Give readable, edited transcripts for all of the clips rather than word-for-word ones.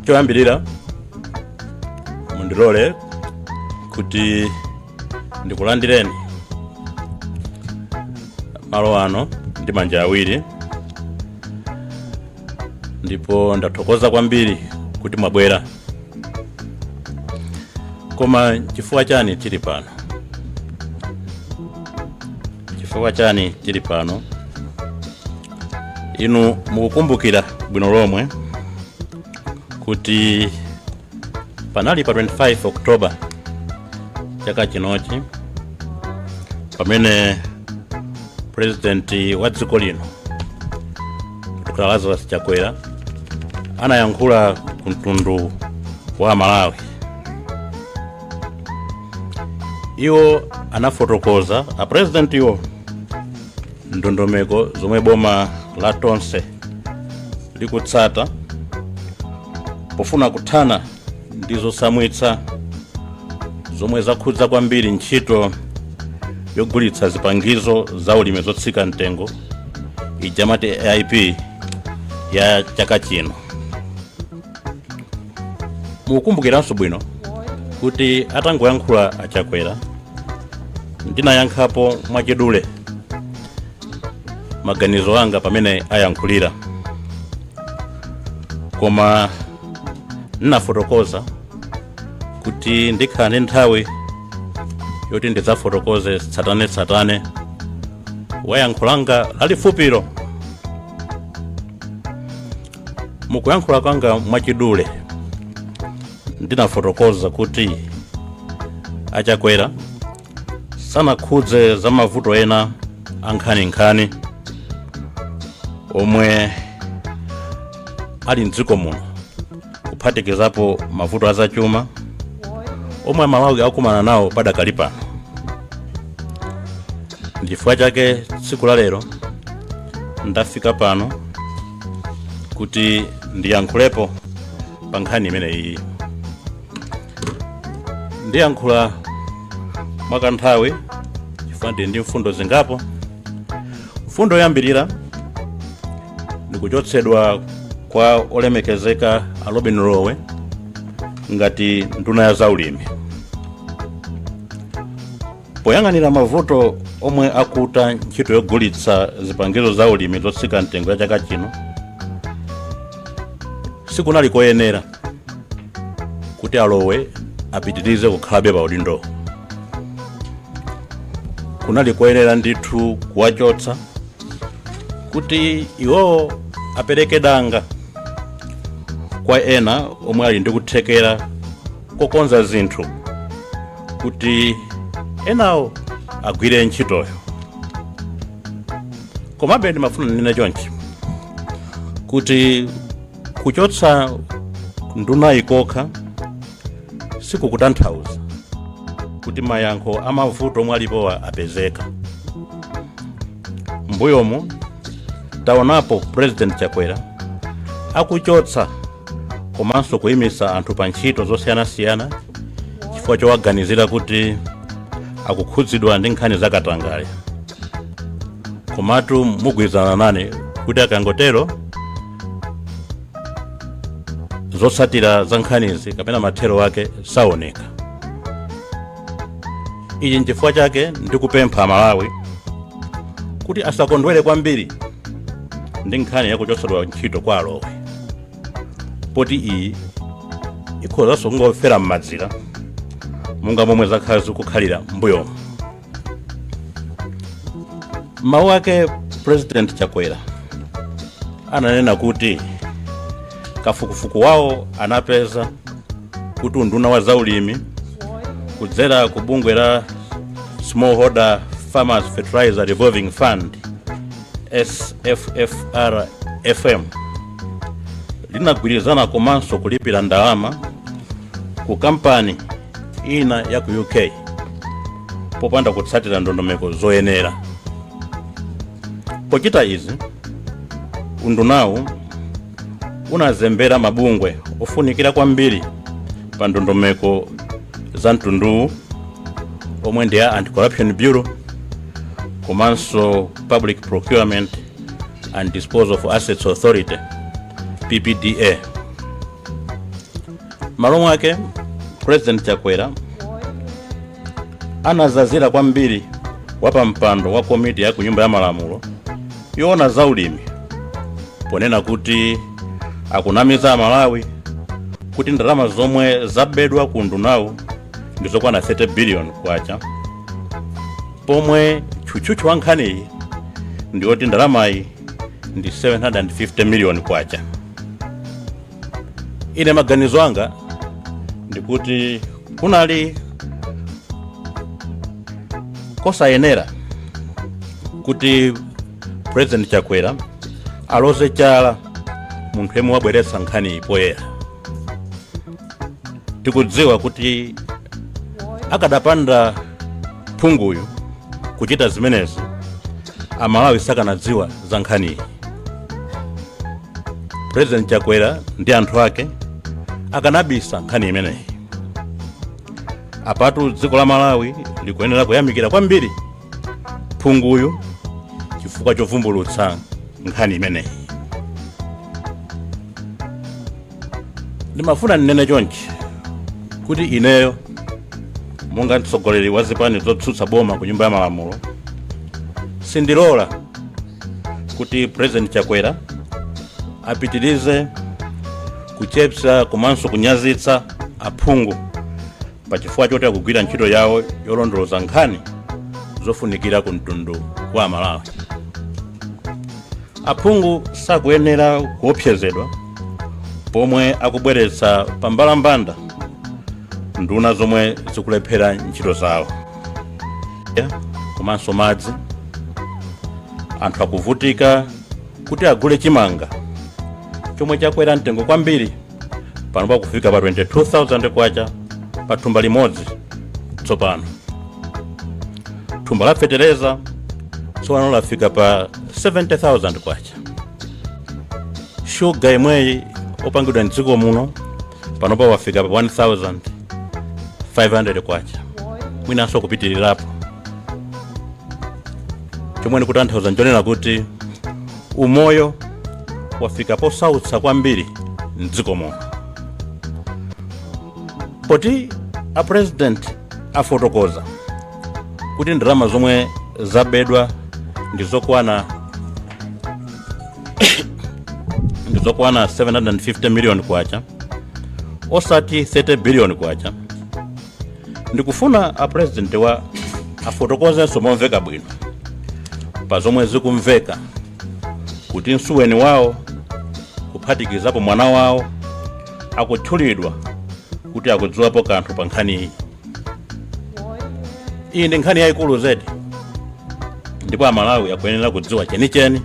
Choyambirira, mundilole kuti ndikulandireni malo ano ndi manja awiri, ndipo ndathokoza kwambiri kuti mwabwera. Koma chifukwa chani tili pano? Chifukwa chani tili pano? Inu mukukumbukira bwino lomwe kuti panali pa 25 October chaka chinochi pamene President wa dziko lino, Dr Lazarus Chakwera, anayankhula ku mtundu wa Malawi. Iwo anafotokoza, a President iwo, ndondomeko zomwe boma la Tonse likutsata pofuna kuthana ndi zosamwitsa zomwe zakhudza kwambiri ntchito yogulitsa zipangizo za ulimi zotsika mtengo, ija amati AIP, ya chaka chino. Mukukumbukiranso bwino kuti atangoyankhula aChakwera, ndinayankhapo mwachidule maganizo anga pamene ayankhulira, koma ndinafotokoza kuti ndikhala ndi nthawi yoti ndidzafotokoze tsatanetsatane wayankhulanga lalifupiro. Mukuyankhula kwanga mwachidule, ndinafotokoza kuti aChakwera sanakhudze za mavuto ena ankhaninkhani omwe ali mdziko muno, kuphatikizapo mavuto azachuma omwe Amalawi akumana nawo padakali pano. Ndifukwa chake tsiku la lero ndafika pano kuti ndiyankhulepo pa nkhani imeneyi. Ndiyankhula mwakanthawi chifukwa ndili ndi mfundo zingapo. Mfundo yoyambirira ndikuchotsedwa kwa olemekezeka a Robin Lowe ngati nduna ya zaulimi. Poyang'anira mavuto omwe akuta ntchito yogulitsa zipangizo za ulimi zotsika mtengo ya chaka chino, sikunali koyenera kuti alowe apitirize kukhalabe pa udindo. Kunali koyenera ndithu kuwachotsa kuti iwowo apereke danga kwa ena omwe ali ndi kuthekera kokonza zinthu kuti enawo agwire ntchitoyo. Komabe ndimafuna ndinene chonchi kuti kuchotsa ndunayi kokha sikukutanthauza kuti mayankho amavuto omwe alipowa apezeka. Mbuyomu taonapo President Chakwera akuchotsa komanso kuyimisa anthu pa ntchito zosiyanasiyana chifukwa chowaganizira kuti akukhudzidwa ndi nkhani zakatangale. Komatu mugwirizana nane kuti akangotero, zotsatira za nkhanizi kapena mathero ake saoneka. Ichi nchifukwa chake ndikupempha Malawi kuti asakondwere kwambiri ndi nkhani yakuchotsedwa ntchito kwa alowe, poti iyi ikhozanso kungofera m'madzira monga momwe zakhala zikukhalira mbuyomu. Mawu ake, President Chakwera ananena kuti kafukufuku wawo anapeza kuti unduna wa zaulimi, kudzera ku bungwe la Smallholder Farmers Fertilizer Revolving Fund, SFFRFM, linagwirizana komanso kulipira ndalama ku kampani ina ya ku UK popanda kutsatira ndondomeko zoyenera. Pochita izi, undunawu unazembera mabungwe ofunikira kwambiri pa ndondomeko za mtunduwu, omwe ndi a Anti-Corruption Bureau komanso Public Procurement and Disposal of Assets Authority, PPDA. Malo mwake, President Chakwera anazazira kwambiri wapampando wa komiti ya kunyumba ya malamulo yoona zaulimi ponena kuti akunamiza Amalawi kuti ndalama zomwe zabedwa ku ndunawu ndi zokwana 30 billion kwacha, pomwe tchutchutchu wa nkhaniyi ndi oti ndalamayi ndi 750 million kwacha. Ine maganizo anga ndikuti kunali kosayenera kuti President Chakwera aloze chala munthu yemwe wabweretsa nkhaniyi poyera. Tikudziwa kuti akadapanda phunguyu kuchita zimenezi, Amalawi sakanadziwa za nkhaniyi. President Chakwera ndi anthu ake akanabisa nkhani imeneyi. Apatu dziko la Malawi likuyenera kuyamikira kwambiri phunguyu chifukwa chovumbulutsa nkhani imeneyi. Ndimafuna ndinene chonchi kuti ineyo monga mtsogoleri wa zipani zotsutsa boma ku nyumba ya malamulo sindilola kuti President Chakwera apitirize kuchepsa komanso kunyazitsa aphungu pachifukwa choti akugwira ntchito yawo yolondoloza nkhani zofunikira ku mtundu wa Amalawi. Aphungu sakuyenera kuopsezedwa pomwe akubweretsa pambalambanda nduna zomwe zikulephera ntchito zawo. Komanso madzi, anthu akuvutika kuti agule chimanga chomwe chakwera mtengo kwambiri, pano pakufika pa 22,000 kwacha pa thumba limodzi. Tsopano thumba la fetereza tsopano lafika pa 70,000 kwacha. Shuga imweyi opangidwa mdziko muno panopa wafika pa 1500 kwacha, mwinanso kupitirirapo. Chomwe ndikutanthauza nchonena kuti umoyo wafika posautsa kwambiri mdziko muno. Poti a President afotokoza kuti ndalama zomwe zabedwa ndi zokwana 750 million kwacha, osati 30 billion kwacha, ndikufuna a President wa afotokozenso momveka bwino pa zomwe zikumveka kuti msuweni wawo kuphatikizapo mwana wawo akutchulidwa kuti akudziwapo kanthu pa nkhani iyi. Iyi ndi nkhani yayikulu zedi, ndipo Amalawi akuyenera kudziwa chenicheni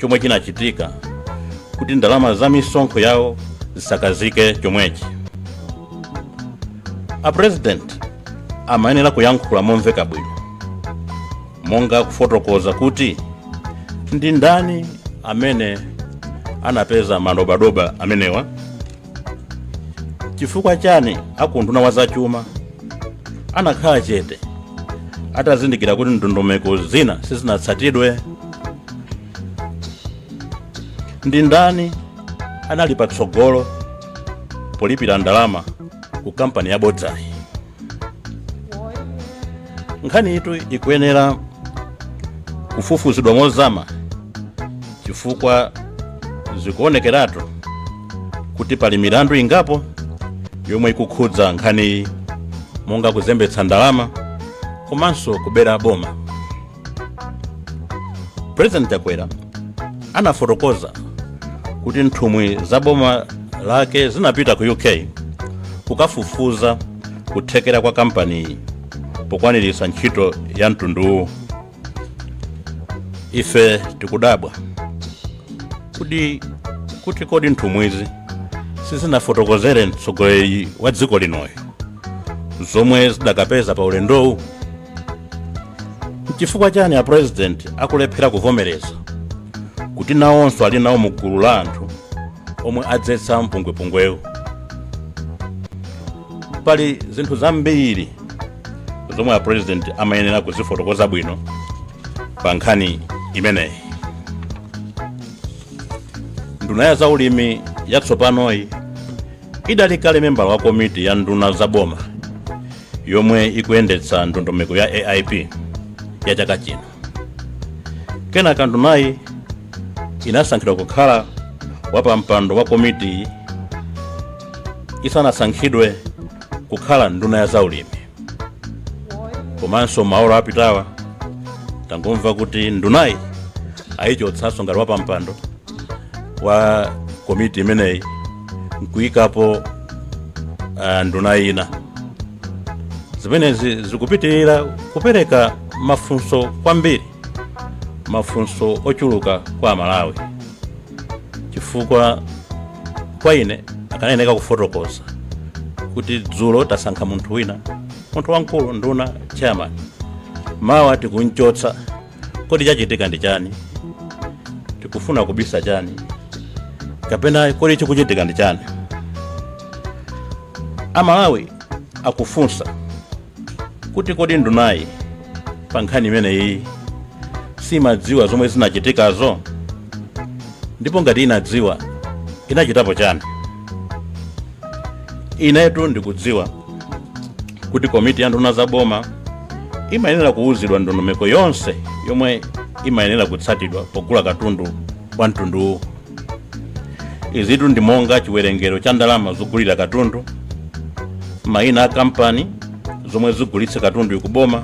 chomwe chinachitika kuti ndalama za misonkho yawo zisakazike chomwechi. A President amayenera kuyankhula momveka bwino, monga kufotokoza kuti ndi ndani amene anapeza madobadoba amenewa, chifukwa chani akunduna wa zachuma anakhala chete atazindikira kuti ndondomeko zina sizinatsatidwe, ndi ndani anali patsogolo polipira ndalama ku kampani yabodzayi. Nkhani itu ikuyenera kufufuzidwa mozama, chifukwa zikuonekeratu kuti pali milandu ingapo yomwe ikukhudza nkhaniyi, monga kuzembetsa ndalama komanso kubera boma. President Chakwera anafotokoza kuti nthumwi za boma lake zinapita ku UK kukafufuza kuthekera kwa kampaniyi pokwaniritsa ntchito ya mtunduwu. Ife tikudabwa kuti kodi nthumwizi sizinafotokozere mtsogoleri wa dziko linoyo zomwe zidakapeza pa ulendowu? Nchifukwa chani a President akulephera kuvomereza kuti nawonso ali nawo mu gulu la anthu omwe adzetsa mpungwepungwewu? Pali zinthu zambiri zomwe a President amayenera kuzifotokoza bwino pa nkhani imeneyi. Nduna ya zaulimi yatsopanoyi Idali kale membala wa komiti ya nduna za boma yomwe ikuyendetsa ndondomeko ya AIP ya chaka chino. Kenaka ndunayi inasankhidwa kukhala wapampando wa komiti isanasankhidwe kukhala nduna ya zaulimi. Komanso maola apitawa tangomva kuti ndunayi ayichotsanso ngati wapampando wa komiti imeneyi nkuyikapo nduna ina. Zimenezi zikupitirira kupereka mafunso kwambiri, mafunso ochuluka kwa Amalawi, chifukwa kwa ine akanayeneka kufotokoza kuti dzulo tasankha munthu wina, munthu wamkulu, nduna, chairman, mawa tikunchotsa. Kodi chachitika ndi chani? Tikufuna kubisa chani? Kapena kodi chikuchitika ndi chani? Amalawi akufunsa kuti kodi ndunayi pa nkhani imeneyi simadziwa zomwe zinachitikazo? Ndipo ngati inadziwa, inachitapo chani? Inetu ndikudziwa kuti komiti ya nduna za boma imayenera kuwuzidwa ndondomeko yonse yomwe imayenera kutsatidwa pogula katundu wa mtunduwu. Izitu ndi monga chiwerengero cha ndalama zogulira katundu, mayina a kampani zomwe zigulitse katundu ikuboma,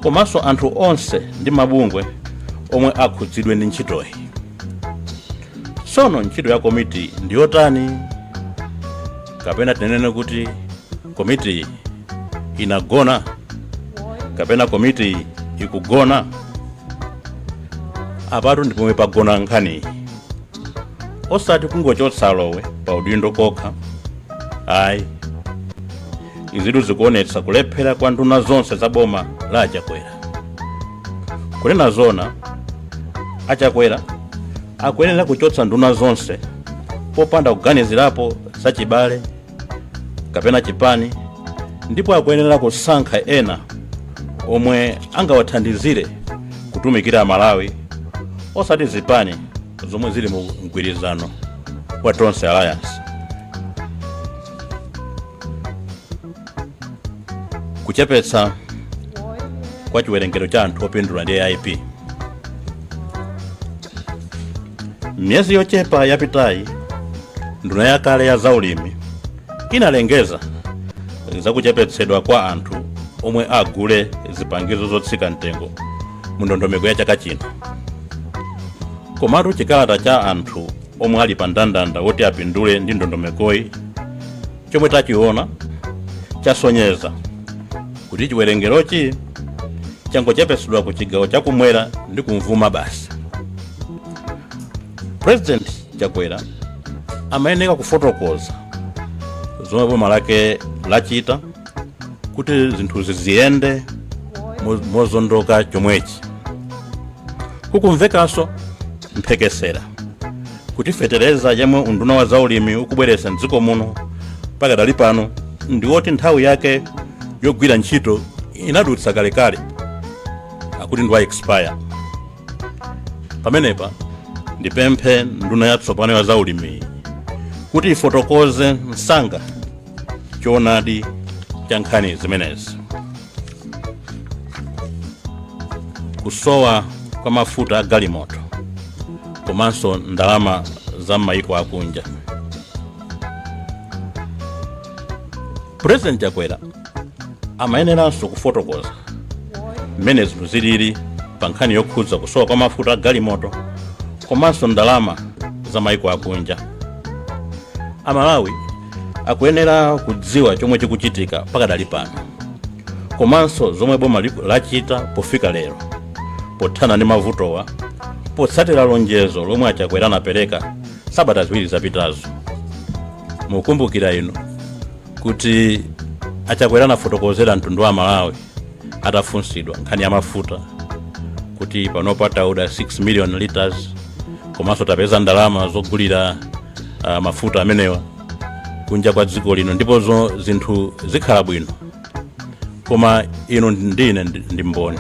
komanso anthu onse ndi mabungwe omwe akhudzidwe ndi ntchitoyi. Tsono ntchito ya komiti ndiyotani? Kapena tinene kuti komiti inagona, kapena komiti ikugona? Apatu ndi pomwe pagona nkhaniyi, osati kungochotsa Lowe pa udindo kokha, ayi. Izitu zikuonetsa kulephera kwa nduna zonse za boma la Achakwera. Kunena zona, Achakwera akuyenera kuchotsa nduna zonse popanda kuganizirapo zachibale kapena chipani, ndipo akuyenera kusankha ena omwe angawathandizire kutumikira Malawi, osati zipani zomwe zili mu mgwirizano wa Tonse Alliance. Kuchepetsa kwa chiwerengero cha anthu opindula ndi AIP. Miyezi yochepa yapitayi, nduna yakale ya zaulimi inalengeza zakuchepetsedwa kwa anthu omwe agule zipangizo zotsika mtengo mu ndondomeko ya chaka chino. Komatu chikalata cha anthu omwe ali pa ndandanda woti apindule ndi ndondomekoyi chomwe tachiona chasonyeza kuti chiwerengerochi changochepetsedwa ku chigawo chakumwera ndi kumvuma basi. President Chakwera amayeneka kufotokoza zomwe boma lake lachita kuti zinthuzi ziyende mozondoka chomwechi. Kukumvekanso mphekesera kuti fetereza yemwe unduna wa zaulimi ukubweretsa mdziko muno pakadali pano ndi woti nthawi yake yogwira ntchito inadutsa kalekale, akuti ndi wa expire. Pamenepa ndipemphe nduna yatsopano ya zaulimi kuti ifotokoze msanga choonadi cha nkhani zimenezi. Kusowa kwa mafuta a galimoto komanso ndalama za m'mayiko akunja. President Chakwera amayeneranso kufotokoza mmene zinthu zilili pa nkhani yokhudza kusowa kwa mafuta a galimoto komanso ndalama za mayiko akunja. Amalawi akuyenera kudziwa chomwe chikuchitika pakadali pano komanso zomwe boma lachita pofika lero pothana ndi mavutowa, potsatira lonjezo lomwe Achakwera anapereka sabata 2 zapitazo. Mukumbukira inu kuti Achakwera anafotokozera mtundu wa Malawi atafunsidwa nkhani ya mafuta kuti panopa taoda 6 million liters komanso tapeza ndalama zogulira mafuta amenewa kunja kwa dziko lino, ndipo zinthu zikhala bwino. Koma inu ndine ndi mboni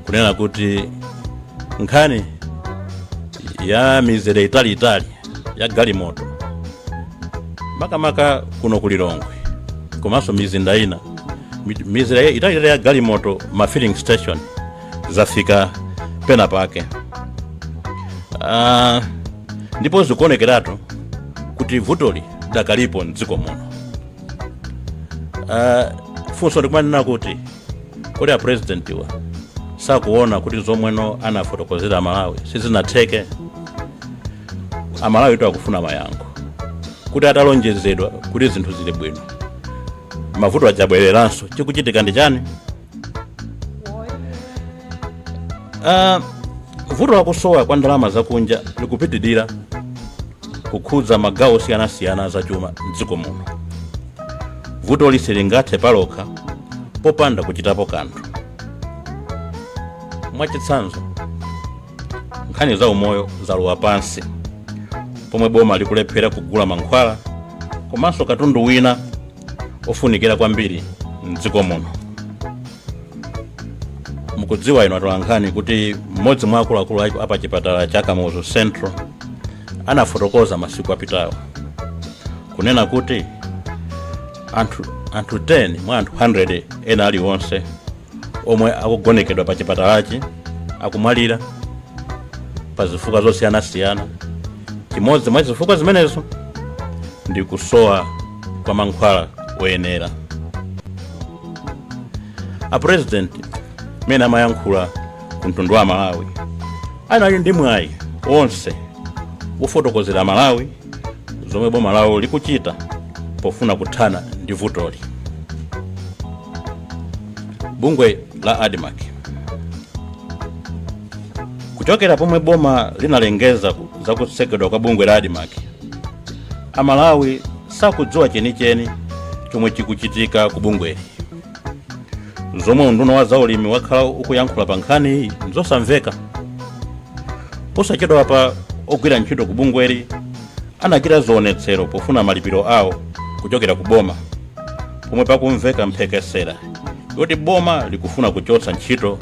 kunena kuti nkhani ya mizere italiitali ya galimoto Makamaka kuno ku Lilongwe komanso mizinda ina, mizera italitali ya galimoto ma filling station zafika pena pake. Ndipo zikuonekeratu kuti vutoli dakalipo mdziko muno. Funso ndikumanena kuti kodi a president wa sakuona kuti zomweno anafotokozera Amalawi sizinatheke? Amalawi to akufuna mayankho kuti atalonjezedwa kuti zinthu zili bwino, mavuto achabwereranso, chikuchitika ndi chani? Vuto lakusowa kwa ndalama zakunja likupitirira kukhudza magawo osiyanasiyana zachuma mdziko muno. Vuto silingathe palokha popanda kuchitapo kanthu. Mwachitsanzo, nkhani za umoyo zalowa pansi pomwe boma likulephera kugula mankhwala komanso katundu wina ofunikira kwambiri mdziko muno. Mukudziwa inu atolankhani kuti mmodzi mwa akuluakulu apa chipatala cha Kamuzu Central anafotokoza masiku apitawo kunena kuti anthu 10 mwa anthu 100 ena aliwonse omwe akugonekedwa pa chipatalachi akumwalira pa zifukwa zosiyanasiyana. Chimodzi mwa zifukwa zimenezo ndi kusowa kwa mankhwala oyenera. A president mene amayankhula ku mtundu wa Malawi anali ndi mwayi onse wofotokozera Malawi zomwe boma lawo likuchita pofuna kuthana ndi vutoli. Bungwe la ADMARC, kuchokera pomwe boma linalengeza za kutsekedwa kwa bungwe la ADMARC, Amalawi sakudziwa chenicheni chomwe chikuchitika ku bungweli. Zomwe unduna wa zaulimi wakhala ukuyankhula pa nkhani iyi nzosamveka. Posachedwa pa ogwira ntchito ku bungweli anachita zionetsero pofuna malipiro awo kuchokera ku boma, pomwe pakumveka mphekesera yoti boma likufuna kuchotsa ntchito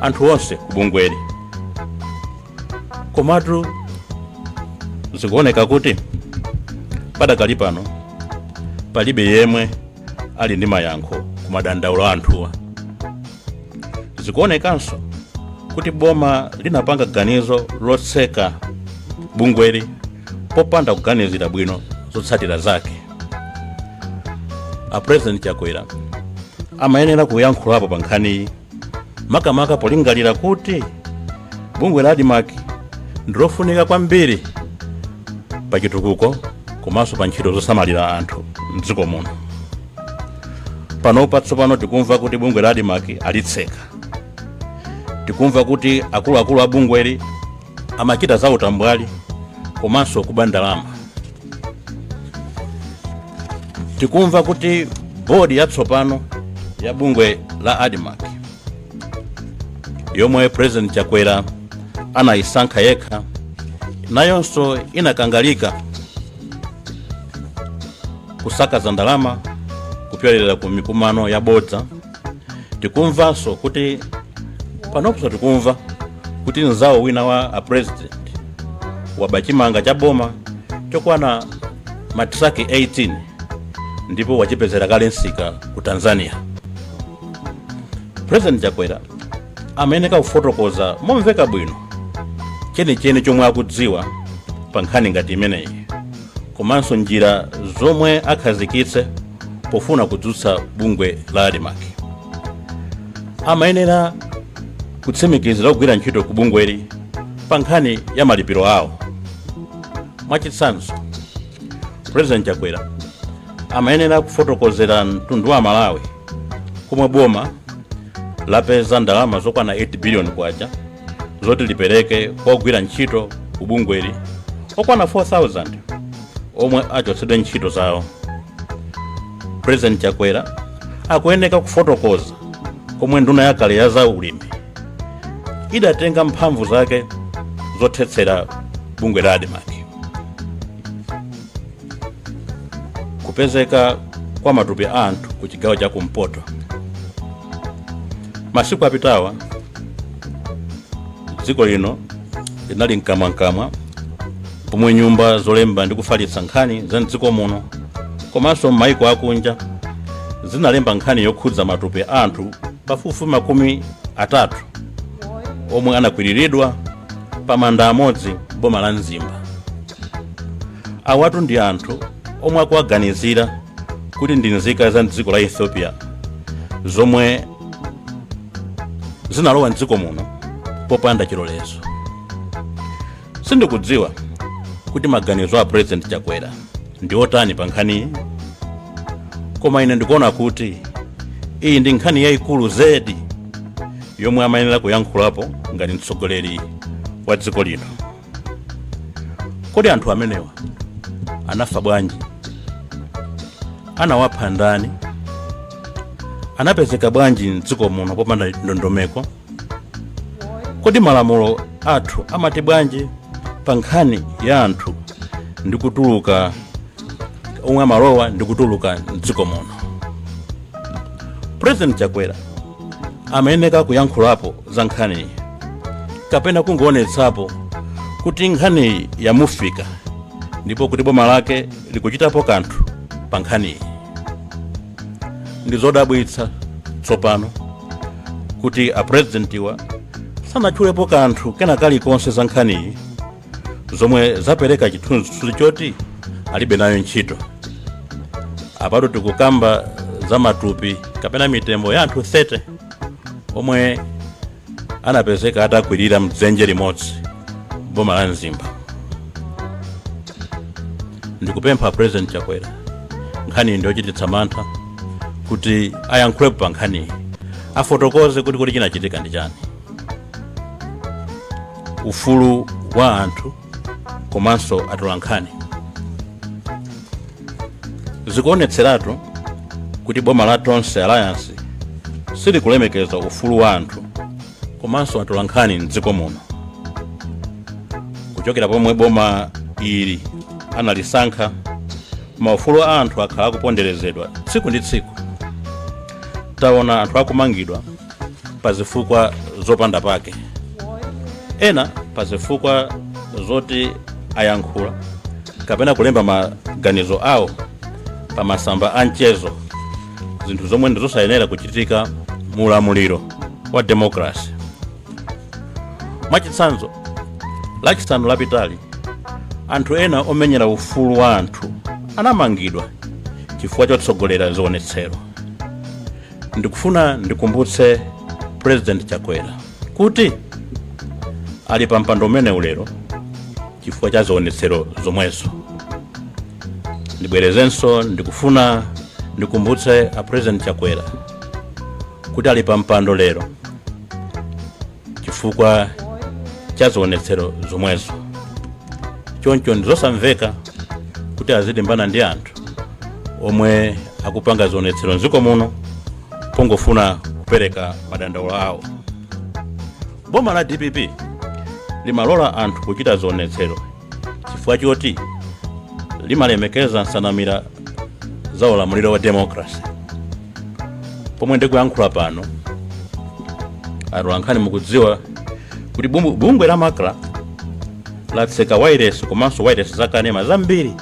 anthu onse ku bungweli. Komatu zikuoneka kuti padakali pano palibe yemwe ali ndi mayankho ku madandaulo a anthuwa. Zikuonekanso kuti boma linapanga ganizo lotseka bungweli popanda kuganizira bwino zotsatira zake. A President Chakwera amayenera kuyankhulapo pa nkhaniyi, makamaka polingalira kuti bungwe la ADMARC ndilofunika kwambiri pa chitukuko komanso pa ntchito zosamalira anthu mdziko muno. Panopa tsopano tikumva kuti bungwe la ADMARC alitseka. Tikumva kuti akuluakulu a bungweli amachita za utambwali komanso kuba ndalama. Tikumva kuti bodi yatsopano ya bungwe la ADMARC yomwe President Chakwera anayisankha yekha nayonso inakangalika kusakaza ndalama kupyolera ku mikumano yabodza. Tikumvanso kuti panoponso tikumva kuti mzawo wina wa a president waba chimanga cha boma chokwana matraki 18 ndipo wachipezera kale msika ku Tanzania. President Chakwera amayeneka kufotokoza momveka bwino chenicheni chomwe akudziwa pa nkhani ngati imeneyi komanso njira zomwe akhazikitse pofuna kudzutsa bungwe la ADMARC. Amayenera kutsimikizira kugwira ntchito ku bungweli pa nkhani ya malipiro awo. Mwachitsanzo, President Chakwera amayenera kufotokozera mtundu wa Malawi komwe boma lapeza ndalama zokwana 8 billion kwacha zoti lipereke kwa ogwira ntchito ku bungweli okwana 4000 omwe achotsedwe ntchito zawo. President Chakwera akuyeneka kufotokoza komwe nduna yakale ya zaulimi idatenga mphamvu zake zothetsera bungwe la ADMARC. Kupezeka kwa matupi a anthu ku chigawo cha kumpoto. Masiku apitawa dziko lino linali mkamwamkamwa pomwe nyumba zolemba ndi kufalitsa nkhani za mdziko muno komanso m'maiko akunja zinalemba nkhani yokhudza matupi a anthu pafupifupi 30 omwe anakwiriridwa pa manda amodzi boma la Mzimba. Awatu ndi anthu omwe akuwaganizira kuti ndi nzika za dziko la Ethiopia zomwe zinalowa mdziko muno popanda chilolezo. Sindikudziwa kuti maganizo a President Chakwera ndi otani pa nkhaniyi, koma ine ndikuona kuti iyi ndi nkhani yayikulu zedi yomwe amayenera kuyankhulapo ngati mtsogoleri wa dziko lino. Kodi anthu amenewa anafa bwanji? Anawapha ndani? Anapezeka bwanji mdziko muno popanda ndondomeko? Kodi malamulo athu amati bwanji pa nkhani ya anthu ndi kutuluka, omwe amalowa ndi kutuluka mdziko muno? President Chakwera amayeneka kuyankhulapo za nkhaniyi kapena kungoonetsapo kuti nkhaniyi yamufika ndipo kuti boma lake likuchitapo kanthu pa nkhaniyi. Ndi zodabwitsa tsopano kuti apresidentiwa sanatchulepo kanthu kena kalikonse za nkhaniyi, zomwe zapereka chithunzithunzi choti alibe nayo ntchito. Apatu tikukamba za matupi kapena mitembo ya anthu 30 omwe anapezeka atakwirira mdzenje limodzi boma la Mzimba. Ndikupempha President Chakwera, nkhaniyi ndiyochititsa mantha, kuti ayankhulepo pa nkhaniyi, afotokoze kuti kodi chinachitika ndi chani. Ufulu wa anthu komanso atolankhani. Zikuonetseratu kuti boma la Tonse Alliance silikulemekeza ufulu wa anthu komanso atolankhani mdziko muno. Kuchokera pomwe boma ili analisankha, maufulu a anthu akhala akuponderezedwa tsiku ndi tsiku. Taona anthu akumangidwa pa zifukwa zopanda pake, ena pa zifukwa zoti ayankhula kapena kulemba maganizo awo pa masamba a mchezo, zinthu zomwe ndizosayenera kuchitika mu ulamuliro wa democracy. Mwachitsanzo, Lachisanu lapitali anthu ena omenyera ufulu wa anthu anamangidwa chifukwa chotsogolera zionetsero. Ndikufuna ndikumbutse President Chakwera kuti ali pa mpando umenewu lero chifukwa cha zionetsero zomwezo. Ndibwerezenso, ndikufuna ndikumbutse a President Chakwera kuti ali pa mpando lero chifukwa cha zionetsero zomwezo. Choncho ndizosamveka kuti azilimbana ndi anthu omwe akupanga zionetsero mdziko muno pongofuna kupereka madandaulo awo. Boma la DPP limalola anthu kuchita zionetsero chifukwa choti limalemekeza nsanamira za ulamuliro wa democracy. Pomwe ndikuyankhula pano, atolankhani mukudziwa kuti bungwe la MACRA latseka wireless komanso wireless zakanema zambiri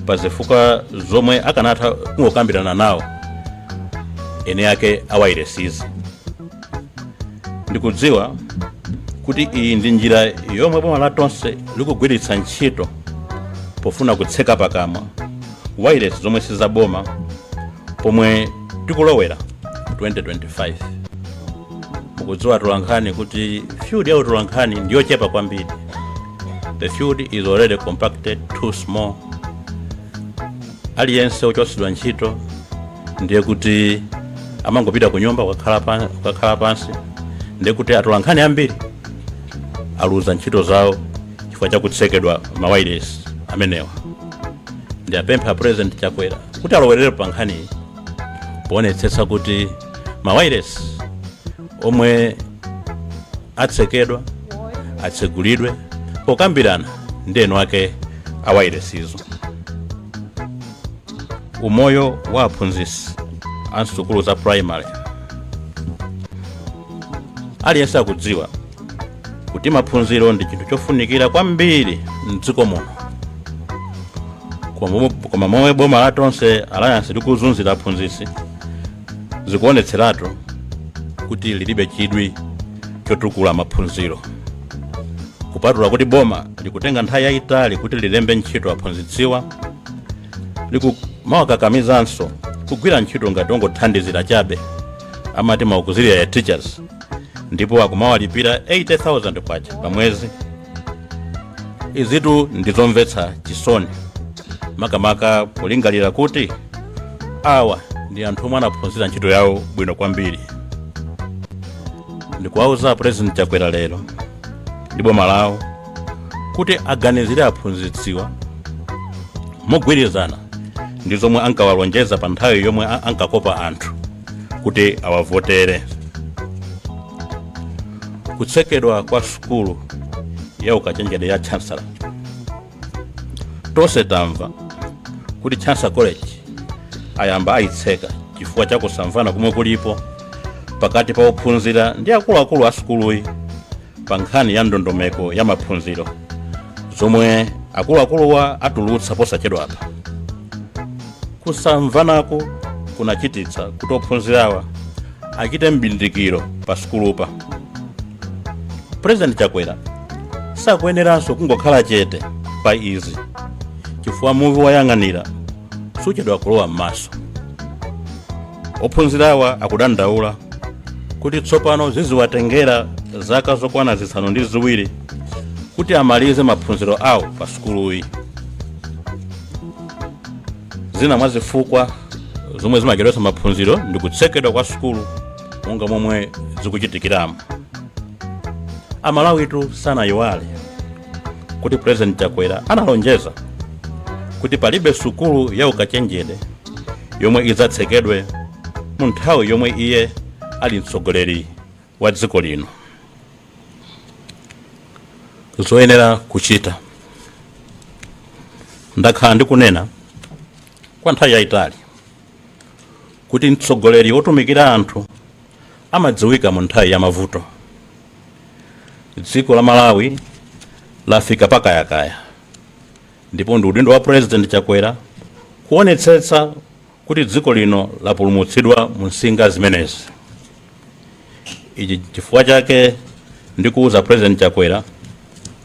pa zifukwa zomwe akanatha kungokambirana nawo ene ake a wireless izi. Ndikudziwa kuti iyi ndi njira yomwe boma la Tonse likugwiritsa ntchito pofuna kutseka pakamwa wireless zomwe sizaboma pomwe tikulowera 2025. Mukudziwa atolankhani kuti field ya utolankhani ndiyochepa kwambiri. The field is already compacted, too small. Aliyense ochotsedwa ntchito ndiye kuti amangopita ku nyumba kukakhala pansi. Ndiye kuti atolankhani ambiri aluza ntchito zawo chifukwa chakutsekedwa mawayilesi amenewa. Ndiyapempha President Chakwera kuti alowerere pa nkhaniyi poonetsetsa kuti mawayilesi omwe atsekedwa atsegulidwe pokambirana ndi eni ake awayilesizo. Umoyo wa aphunzitsi a msukulu za primary. Aliyense akudziwa kuti maphunziro ndi chinthu chofunikira kwambiri mdziko muno. Koma momwe boma la Tonse Alliance likuzunzira aphunzitsi, zikuonetseratu kuti lilibe chidwi chotukula maphunziro, kupatula kuti boma likutenga nthawi yayitali kuti lilembe ntchito aphunzitsiwa, likumawakakamizanso kugwira ntchito ngati ongothandizira chabe, amati ma auxiliary teachers, ndipo akumawalipira 80,000 kwacha pa mwezi. Izitu ndizomvetsa chisoni, makamaka polingalira kuti awa ndi anthu omwe anaphunzira ntchito yawo bwino kwambiri. Ndikuwauza President Chakwera lero ndi boma lawo kuti aganizire aphunzitsiwa mogwirizana ndi zomwe ankawalonjeza pa nthawi yomwe ankakopa anthu kuti awavotere. Kutsekedwa kwa sukulu ya ukachenjede ya Chancellor. Tonse tamva kuti Chancellor College ayamba ayitseka chifukwa cha kusamvana komwe kulipo pakati pa ophunzira ndi akuluakulu a sukuluyi pa nkhani ya ndondomeko ya maphunziro zomwe akuluakuluwa atulutsa posachedwapa. Kusamvanaku kunachititsa kuti ophunzirawa achite mbindikiro pa sukulupa. President Chakwera sakuyeneranso kungokhala chete pa izi, chifukwa muvi woyang'anira suchedwa kulowa m'maso. Ophunzirawa akudandaula kuti tsopano ziziwatengera zaka zokwana 7 kuti amalize maphunziro awo pa sukuluyi. Zina mwa zifukwa zomwe zimachedwetsa maphunziro ndi kutsekedwa kwa sukulu monga momwe zikuchitikiramo. Amalawitu sanayiwale kuti President Chakwera analonjeza kuti palibe sukulu ya ukachenjede yomwe idzatsekedwe mu nthawi yomwe iye ali mtsogoleri wa dziko lino. Zoyenera kuchita. Ndakhala ndikunena kwa nthawi yayitali kuti mtsogoleri wotumikira anthu amadziwika mu nthawi ya mavuto. Dziko la Malawi lafika pakayakaya, ndipo ndi udindo wa President Chakwera kuonetsetsa kuti dziko lino lapulumutsidwa mu nsinga zimenezi. Ichi chifukwa chake ndikuwuza President Chakwera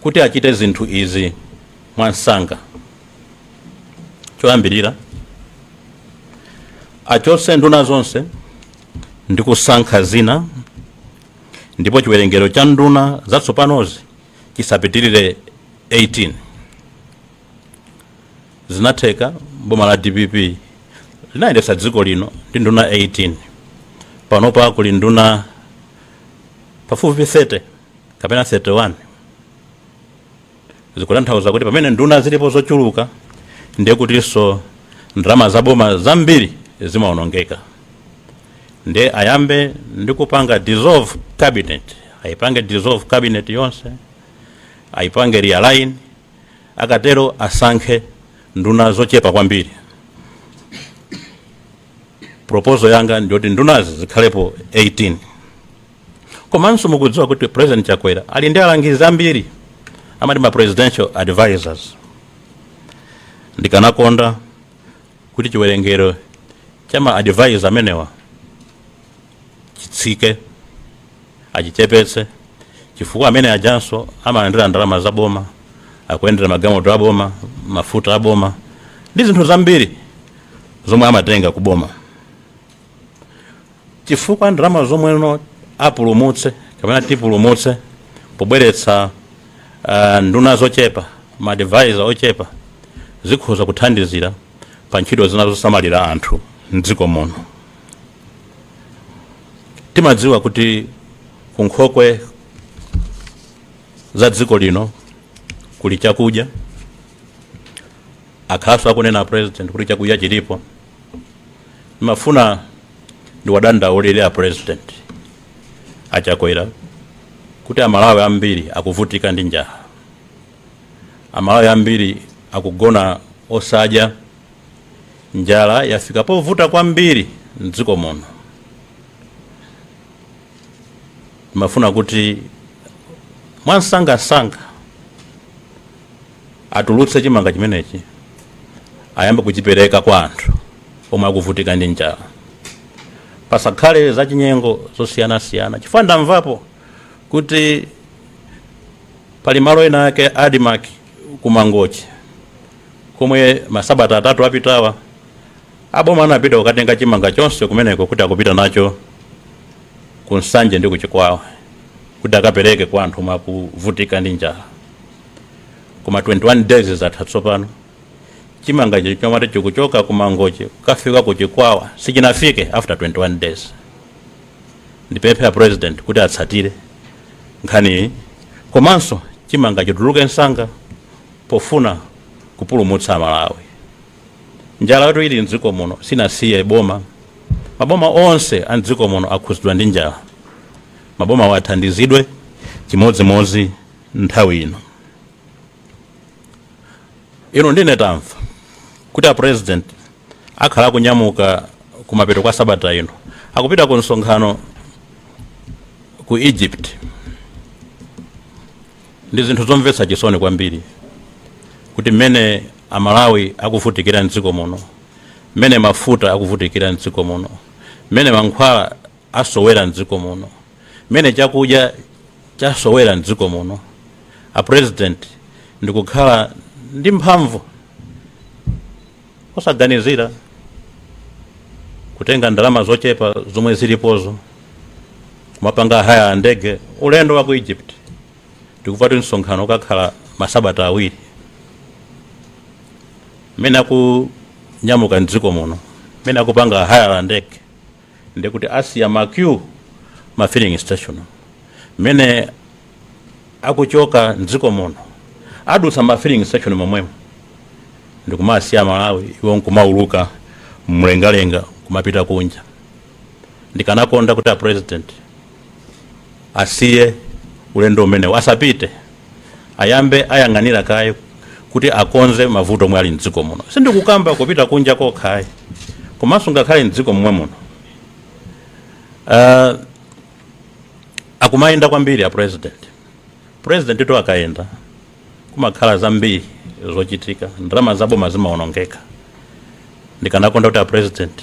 kuti achite zinthu izi mwansanga. Choyambirira, achotse nduna zonse ndi kusankha zina, ndipo chiwerengero cha nduna zatsopanozi chisapitirire 18. Zinatheka, boma la DPP linayendetsa dziko lino ndi nduna 18. Panopa kuli nduna pafupi 30 kapena 31. Zikutanthauza kuti pamene nduna zilipo zochuluka, ndiye kutinso ndalama zaboma zambiri zimawonongeka. Ndiye ayambe ndi kupanga dissolve cabinet, ayipange dissolve cabinet yonse, ayipange realign. Akatero asankhe nduna zochepa kwambiri. Proposal yanga ndiyoti ndunazi zikhalepo 18. Komanso mukudziwa kuti President Chakwera ali ndi alangizi ambiri, amati ma presidential advisors. Ndikanakonda kuti chiwerengero cha ma advisor amenewa chitsike, achichepetse, chifukwa amene ajanso amalandira ndalama za boma, akuyendera magalimoto aboma, mafuta aboma ndi zinthu zambiri zomwe amatenga ku boma, chifukwa ndalama zomweno apulumutse kapena tipulumutse pobweretsa nduna zochepa, ma advisor ochepa, zikhoza kuthandizira pa ntchito zina zosamalira anthu mdziko muno. Timadziwa kuti kunkhokwe za dziko lino kuli chakudya. Akhalanso akunena President kuti chakudya chilipo. Ndimafuna ndiwadandaulire a President Achakwera kuti Amalawi ambiri akuvutika ndi njala, Amalawi ambiri akugona osadya. Njala yafika povuta kwambiri mdziko muno. Ndimafuna kuti mwansangasanga atulutse chimanga chimenechi, Ayambe kuchipereka kwa anthu omwe akuvutika ndi njala. Pasakhale zachinyengo zosiyanasiyana, chifukwa ndamvapo kuti pali malo ena ake, ADMARC kuMangochi, komwe masabata 3 apitawa aboma anapita kukatenga chimanga chonse kumeneko kuti akupita nacho ku Nsanje ndi kuChikwawa kuti akapereke kwa anthu omwe akuvutika ndi njala. Koma 21 days zatha tsopano, chimanga chomati chikuchoka kuMangochi kukafika kuChikwawa sichinafike after 21 days. Ndipemphe a President kuti atsatire nkhaniyi, komanso chimanga chituluke msanga pofuna kupulumutsa Malawi. Njala yoti ili mdziko muno sinasiye boma. Maboma onse a mdziko muno akhuzidwa ndi njala. Maboma athandizidwe chimodzimodzi nthawi ino. Ino ndine tamva kuti a President akhala akunyamuka kumapeto kwa sabata ino, akupita ku msonkhano ku Egypt. Ndi zinthu zomvetsa chisoni kwambiri kuti mmene Amalawi akuvutikira mdziko muno, mmene mafuta akuvutikira mdziko muno, mmene mankhwala asowera mdziko muno, mmene chakudya chasowera mdziko muno, a President ndikukhala ndi mphamvu osaganizira kutenga ndalama zochepa zomwe zilipozo kumapanga hire ndege ulendo wa ku Egypt. Ndikupati msonkhano ukakhala masabata 2. Mmene akunyamuka mdziko muno, mmene akupanga hire ndege, ndikuti asiya ma queue ma filling station. Mmene akuchoka mdziko muno, adutsa ma filling station momwemo ndikumasiya Malawi, iwo nkumauluka mlengalenga kumapita kunja. Ndikanakonda kuti a President asiye ulendo umenewu, asapite, ayambe ayang'anira kaye kuti akonze mavuto omwe ali mdziko muno. Sindikukamba kupita kunja kokhayi, komanso ngakhale mdziko momwe muno. Akumayenda kwambiri a President. President to akayenda kumakhala zambiri zochitika, ndalama zaboma zimaonongeka. Ndikanakonda kuti a President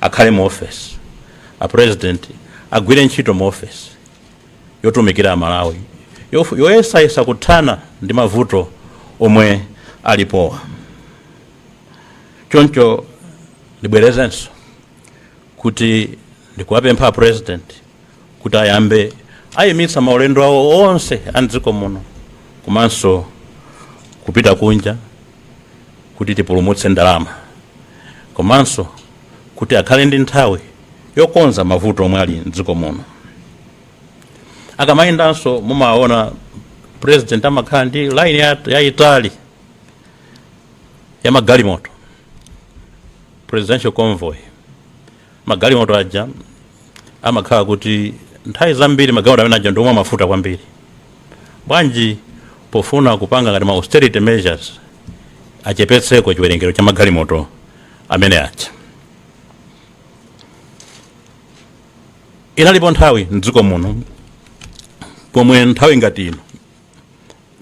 akhale mu office, a President agwire ntchito mu office yotumikira Amalawi, yoyesayesa kuthana ndi mavuto omwe alipowa. Choncho ndibwerezenso kuti ndikuwapempha a President kuti ayambe ayimitsa maulendo awo onse a mdziko muno komanso kupita kunja, kuti tipulumutse ndalama, komanso kuti akhale ndi nthawi yokonza mavuto omwe ali mdziko muno. Akamayendanso mumaona President amakhala ndi line yayitali ya magalimoto, presidential convoy. Magalimoto aja amakhala kuti nthawi zambiri magalimoto amene aja ndiomwe amafuta kwambiri. Bwanji pofuna kupanga ngati ma austerity measures, achepetseko chiwerengero cha magalimoto amene aja? Inalipo nthawi mdziko muno pomwe nthawi ngati ino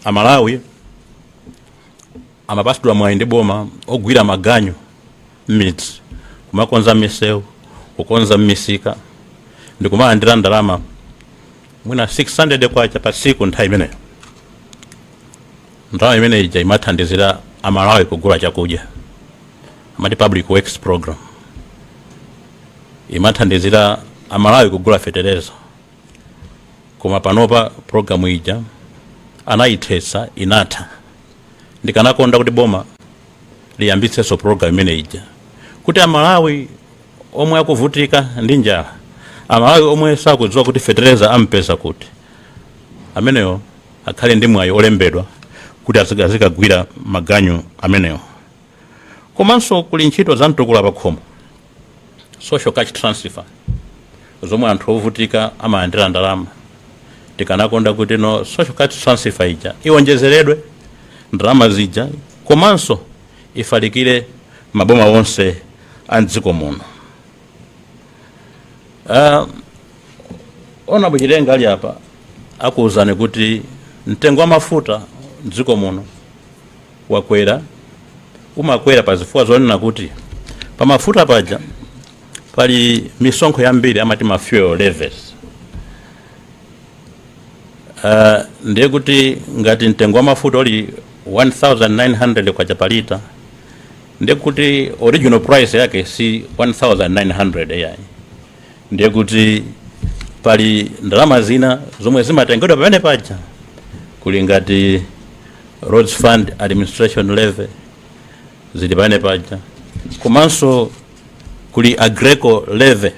Amalawi amapasidwa mwayi ndi boma ogwira maganyu m'midzi, kumakonza misewu, kukonza m'misika, ndikumalandira ndalama mwina 600 kwacha pa tsiku nthawi imeneyo. Ndalama imene ija imathandizira Amalawi kugula chakudya, amati public works program, imathandizira Amalawi kugula fetereza. Koma panopa programu ija anayithetsa, inatha. Ndikanakonda kuti boma liyambitsenso program imene ija, kuti Amalawi omwe akuvutika ndi njala, Amalawi omwe sakudziwa kuti fetereza ampeza kuti, ameneyo akhale ndi mwayi olembedwa kuti azikagwira maganyu amenewo. Komanso kuli ntchito za mtukula pakhomo, social cash transfer, zomwe anthu ovutika amalandira ndalama. Tikanakonda kuti no social cash transfer ija iwonjezeredwe ndalama zija, komanso ifalikire maboma onse a mdziko muno. Honourable Chitenga ali apa akuwuzani kuti mtengo wa mafuta mdziko muno wakwera. Umakwera pa zifukwa zonena kuti pamafuta paja pali misonkho yambiri, amati ma fuel levies. Ndiye kuti ngati mtengo wa mafuta uli 1900 kwacha pa lita, ndiye kuti original price yake si 1900 yayi. Ndiye kuti pali ndalama zina zomwe zimatengedwa pamene paja, kuli ngati Roads Fund Administration levy zili pamene paja, komanso kuli Aggreko levy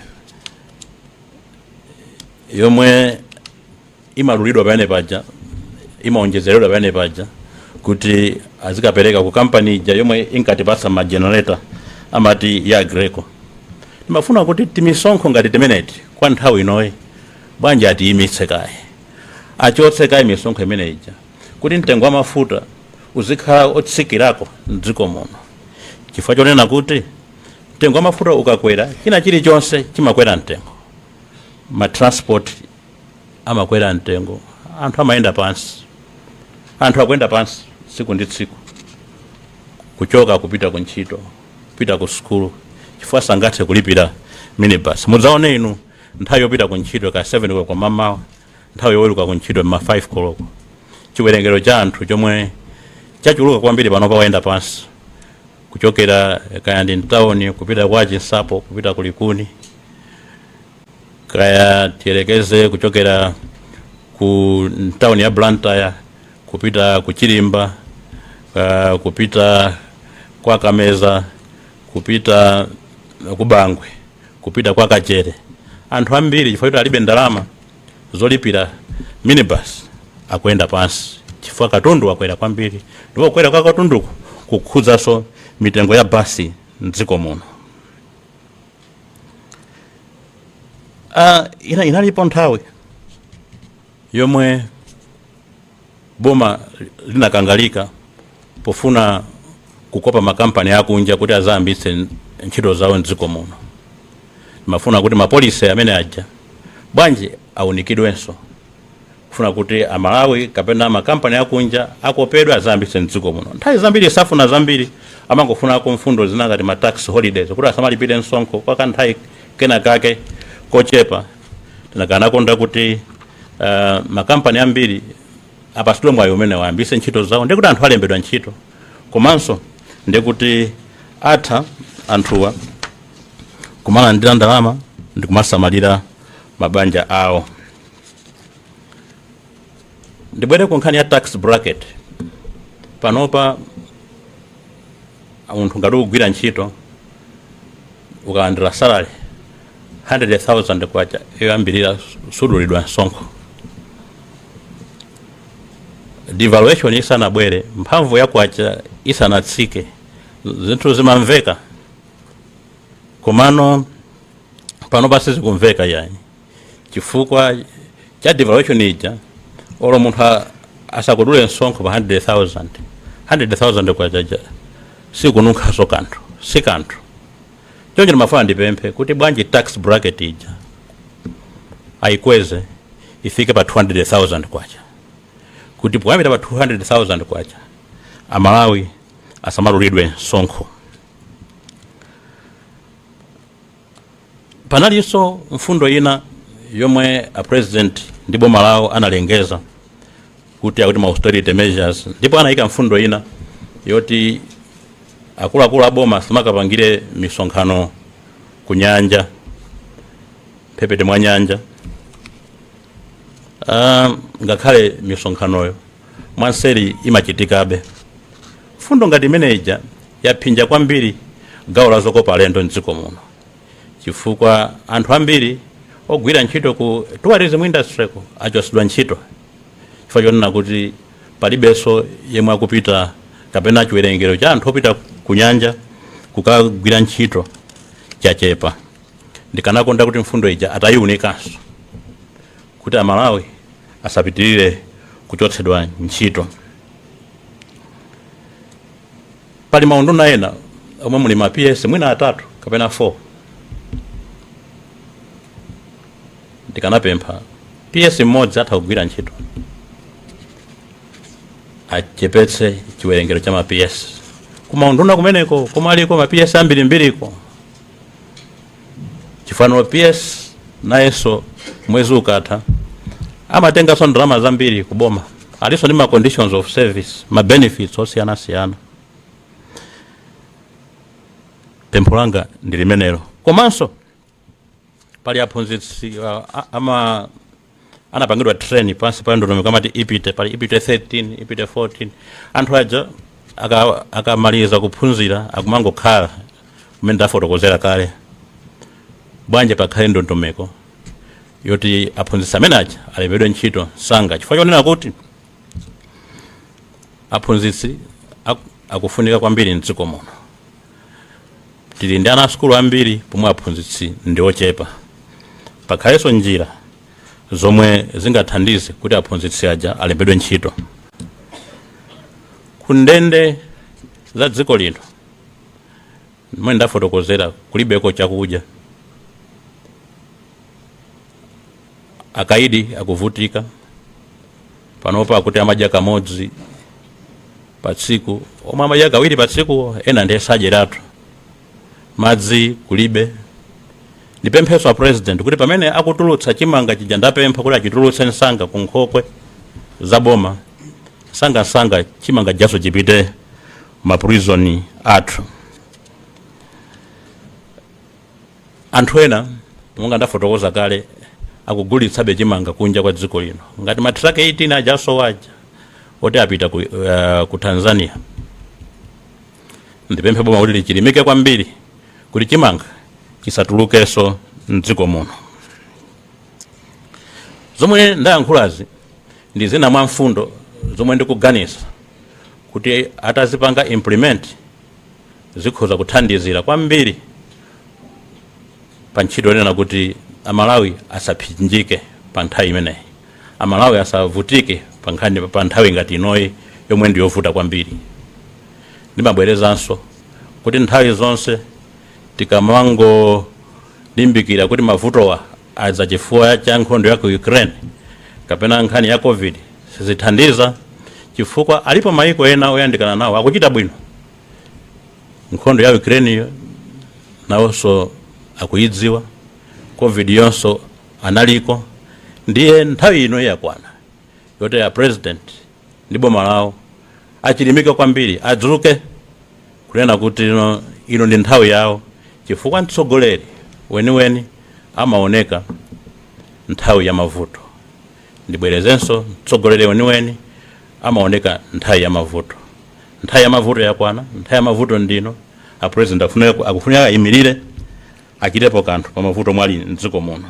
yomwe imalulidwa pamene paja, imaonjezeredwa pamene paja kuti azikapereka ku kampani ija yomwe inkatipatsa ma generator, amati ya Aggreko. Timafuna kuti timisonkho ngati timeneti kwa nthawi inoyi bwanji atiyimitse kaye, achotse kaye misonkho imene ija kuti mtengo wa mafuta uzikhala otsikirako mdziko muno, chifukwa chonena kuti mtengo wa mafuta ukakwera, china chilichonse chimakwera mtengo. Ma transport amakwera mtengo, anthu amayenda pansi, anthu akuyenda pansi tsiku ndi tsiku kuchoka kupita ku ntchito, kupita ku sukulu, chifukwa sangathe kulipira minibus. Mudzaone inu nthawi yopita ku ntchito ka 7 koloko mamawa, nthawi yoweruka ku ntchito ma 5 koloko, chiwerengero cha anthu chomwe chachuluka kwambiri pano pawayenda pansi kuchokera kaya ndi mtawuni kupita kwa Chinsapo, kupita ku Likuni, kaya tiyerekeze kuchokera ku mtawuni ya Blantyre kupita ku Chirimba, kupita kwa Kameza, kupita ku Bangwe, kupita kwa Kachere. Anthu ambiri, chifukwa choti alibe ndalama zolipira minibus, akuyenda pansi chifukwa katundu wakwera kwambiri, ndipo kukwera kwa katunduku kukhudzaso mitengo ya basi mdziko muno. Inalipo nthawi yomwe boma linakangalika pofuna kukopa makampani akunja kuti azayambitse ntchito zawo mdziko muno. Mafuna kuti ma policy amene aja bwanji awunikidwenso, kufuna kuti Amalawi kapena makampani akunja akopedwe azayambitse mdziko muno. Nthawi zambiri safuna zambiri, amangofunako mfundo zina ngati ma tax holidays kuti asamalipire msonkho kwa kanthawi kena kake kochepa. Tinakanakonda kuti makampani ambiri apatsidwe mwayi umene wayambitse ntchito zawo, ndikuti anthu alembedwa ntchito, komanso ndikuti atha anthuwa kumalandira ndalama ndi kumasamalira mabanja awo. Ndibwere ku nkhani ya tax bracket. Panopa munthu ngati ukugwira ntchito, ukalandira salary 100,000 kwacha yoyambirira, sudulidwa msonkho. Devaluation isanabwere, mphamvu ya kwacha isanatsike, zinthu zimamveka, komano panopa sizikumveka yayi chifukwa cha devaluation ija. Olo munthu asakudule msonkho pa 100,000, 100,000 kwacha sikununkhaso kanthu, si kanthu. Choncho ndimafuna ndipemphe kuti bwanji tax bracket ija ayikweze ifike pa 200,000 kwacha, kuti poyambira pa 200,000 kwacha Amalawi asamadulidwe msonkho. Panalinso mfundo ina yomwe a President ndi boma lawo analengeza kuti akuti ma austerity measures, ndipo anayika mfundo ina yoti akuluakulu a boma samakapangire misonkhano ku nyanja, mphepete mwa nyanja. Ngakhale misonkhanoyo mwanseri imachitikabe. Mfundo ngati imene ija yaphinja kwambiri gawo la zokopa alendo mdziko muno, chifukwa anthu ambiri ogwira ntchito ku tourism industry ko achotsedwa ntchito chifukwa chonena kuti palibenso yemwe akupita, kapena chiwerengero cha anthu opita ku nyanja kukagwira ntchito chachepa. Ndikanakonda kuti mfundo ija atayiwunikanso kuti Amalawi asapitirire kuchotsedwa ntchito. Pali maunduna ena omwe muli ma PS mwina atatu kapena 4. Ndikanapempha PS mmodzi atha kugwira ntchito, achepetse chiwerengero cha ma PS Kumaunduna kumeneko komwe aliko ma PS ambirimbiriko, chifano PS nayenso mwezi ukatha amatenganso ndalama zambiri kuboma, alinso ndi ma conditions of service, ma benefits osiyanasiyana. Pempho langa ndi limenelo. Komanso pali aphunzitsi ama anapangidwa train pansi pa ndondomeko amati IPTE, pali IPTE 13, IPTE 14. Anthu aja akamaliza kuphunzira akumangokhala kumene ndafotokozera kale. Bwanji pakhale ndondomeko yoti aphunzitsi amene aja alembedwe ntchito msanga, chifukwa chonena kuti aphunzitsi akufunika kwambiri mdziko muno. Tili ndi ana asukulu ambiri pomwe aphunzitsi ndi ochepa. Pakhalenso njira zomwe zingathandize kuti aphunzitsi aja alembedwe ntchito. Ku ndende za dziko lino, momwe ndafotokozera, kulibeko chakudya, akaidi akuvutika. Panopa akuti amadya kamodzi pa tsiku, omwe amadya kawiri pa tsiku, ena ndiye sadyeratu. Madzi kulibe. Ndipemphenso a President kuti pamene akutulutsa chimanga chija ndapempha kuti achitulutse msanga ku nkhokwe za boma, msangamsanga chimanga chijanso chipite ma prison athu. Anthu ena, monga ndafotokoza kale, akugulitsabe chimanga kunja kwa dziko lino, ngati matraki 18 aja asowa aja oti apita ku Tanzania. Ndipemphe boma kuti lichilimike kwambiri kuti chimanga chisatulukenso mdziko muno. Zomwe ndayankhulazi ndi zina mwa mfundo zomwe ndikuganiza kuti atazipanga implement zikhoza kuthandizira kwambiri pa ntchito yonena kuti Amalawi asapsinjike pa nthawi imeneyi, Amalawi asavutike pa nkhani pa nthawi ngati inoyi yomwe ndi yovuta kwambiri. Ndimabwerezanso kuti nthawi zonse tikamangolimbikira kuti mavutowa adza chifukwa cha nkhondo ya ku Ukraine kapena nkhani ya COVID, sizithandiza, chifukwa alipo mayiko ena oyandikana nawo akuchita bwino. Nkhondo ya Ukraine iyo nawonso akuyidziwa, COVID yonso analiko. Ndiye nthawi ino yakwana yoti a President ndi boma lawo achilimike kwambiri, adzuke kunena kuti ino ndi nthawi yawo, chifukwa mtsogoleri weniweni amaoneka nthawi ya mavuto. Ndibwerezenso, mtsogoleri weniweni amaoneka nthawi ya mavuto. Nthawi ya mavuto yakwana, nthawi ya mavuto ndino. A President akufunika ayimirire, achitepo kanthu pa mavuto omwe ali mdziko muno.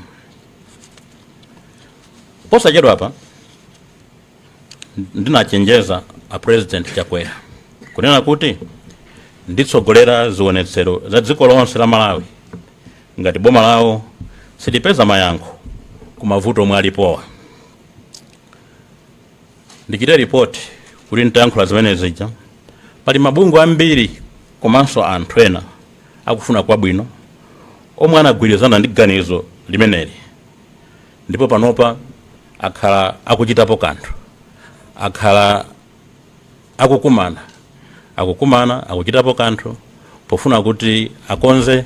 Posachedwa apa ndinachenjeza a President Chakwera kunena kuti nditsogolera zionetsero za dziko lonse la Malawi ngati boma lawo silipeza mayankho ku mavuto omwe alipowa. Ndichite ripoti kuti nditayankhula zimene zija, pali mabungwe ambiri komanso anthu ena akufuna kwabwino omwe anagwirizana ndi ganizo limeneli, ndipo panopa akhala akuchitapo kanthu, akhala akukumana, akuchitapo kanthu pofuna kuti akonze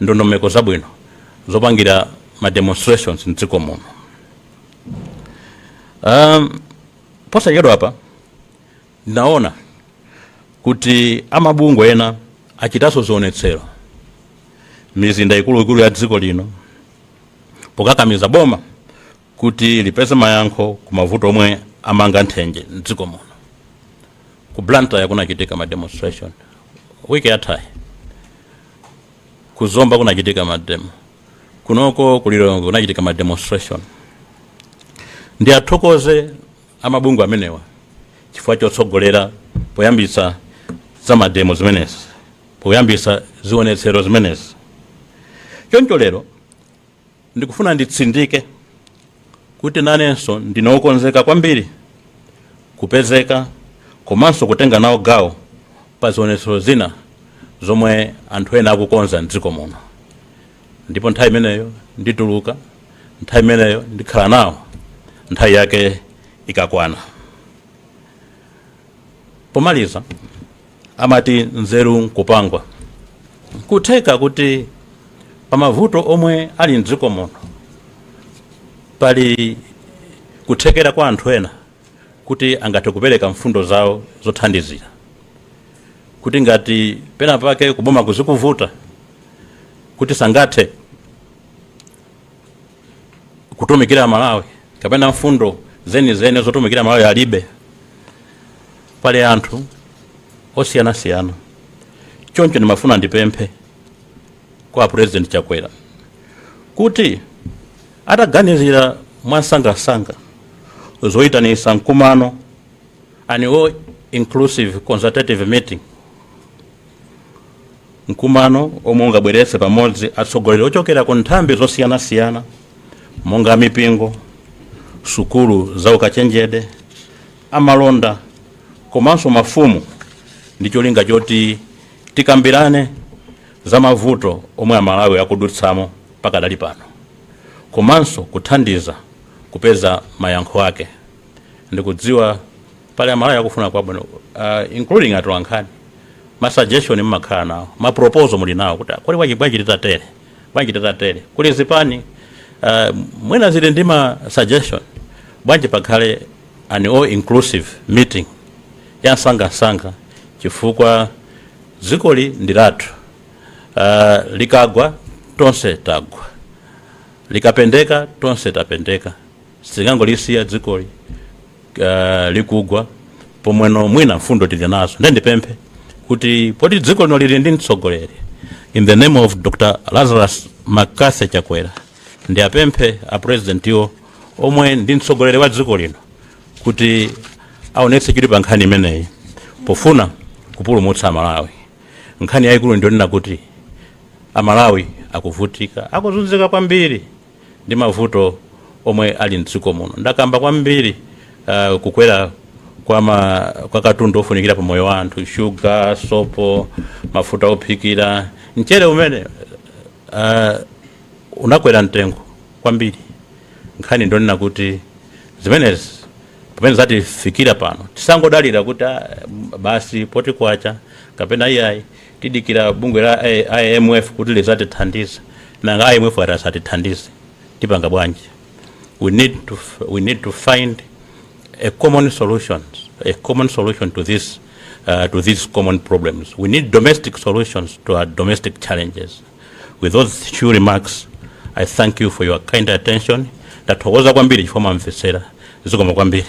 ndondomeko zabwino zopangira ma demonstrations mdziko muno. Posachedwa apa ndinaona kuti amabungwe ena achitanso zionetsero mizinda ikuluikulu ya dziko lino pokakamiza boma kuti lipeze mayankho ku mavuto omwe amanga nthenje mdziko muno. Ku Blantyre kunachitika ma demonstration wiki yathayi, ku Zomba kunachitika ma demo, kunoko ku Lilongwe kunachitika ma demonstration. Ndi athokoze amabungwe amenewa chifukwa chotsogolera poyambitsa za mademo zimenezi, poyambitsa zionetsero zimenezi. Choncho lero ndikufuna nditsindike kuti nanenso ndine wokonzeka kwambiri kupezeka komanso kutenga nawo gawo pa zionetsero zina zomwe anthu ena akukonza mdziko muno, ndipo nthawi imeneyo ndituluka, nthawi imeneyo ndikhala nawo nthawi yake ikakwana. Pomaliza, Amati nzeru nkupangwa. Kutheka kuti pamavuto omwe ali mdziko muno pali kuthekera kwa anthu ena kuti angathe kupereka mfundo zawo zothandizira, kuti ngati pena pake kuboma kuzikuvuta kuti sangathe kutumikira Malawi kapena mfundo zenizeni zotumikira Malawi alibe, pali anthu osiyanasiyana. Choncho ndimafuna ndipemphe kwa President Chakwera kuti ataganizira mwansangasanga zoyitanisa mkumano, an all inclusive consultative meeting, mkumano omwe ungabweretse pamodzi atsogoleri ochokera ku nthambi zosiyanasiyana monga mipingo, sukulu za ukachenjede, amalonda komanso mafumu, ndi cholinga choti tikambirane za mavuto omwe Amalawi akudutsamo pakadali pano komanso kuthandiza kupeza mayankho ake. Ndikudziwa pali Amalawi akufuna kwabwino, including atolankhani. Ma suggestion mmakhala nawo, ma proposal muli nawo kuti kodi bwanji, bwanji titatere, bwanji titatere. Kuli zipani mwina zili ndi ma suggestion. Bwanji pakhale an all inclusive meeting ya msangamsanga, chifukwa dzikoli ndi lathu. Likagwa tonse tagwa, likapendeka tonse tapendeka. Sitingangolisiya dzikoli likugwa pomweno mwina mfundo tili nazo. Ndiye ndipemphe kuti poti dziko lino lili ndi mtsogoleri, in the name of Dr Lazarus McCarthy Chakwera, ndi apemphe a president iwo omwe ndi mtsogoleri wa dziko lino kuti aonetse chidwi pa nkhani imeneyi pofuna kupulumutsa Amalawi. Nkhani yayikulu ndionena kuti Amalawi akuvutika, akuzunzika kwambiri ndi mavuto omwe ali mdziko muno. Ndakamba kwambiri kukwera kwa katundu ofunikira pa moyo wa anthu: shuga, sopo, mafuta ophikira, mchere umene unakwera mtengo kwambiri. Nkhani ndionena kuti zimenezi pamene zatifikira pano, tisangodalira kuti ah, basi poti kwacha, kapena iyayi, tidikira bungwe la IMF kuti lizatithandiza. Nanga IMF ati asatithandize, tipanga bwanji? We need to find a common solution to these common problems. We need domestic solutions to our domestic challenges. With those few remarks, I thank you for your kind attention. Ndathokoza kwambiri chifukwa mwamvetsera. Zikomo kwambiri.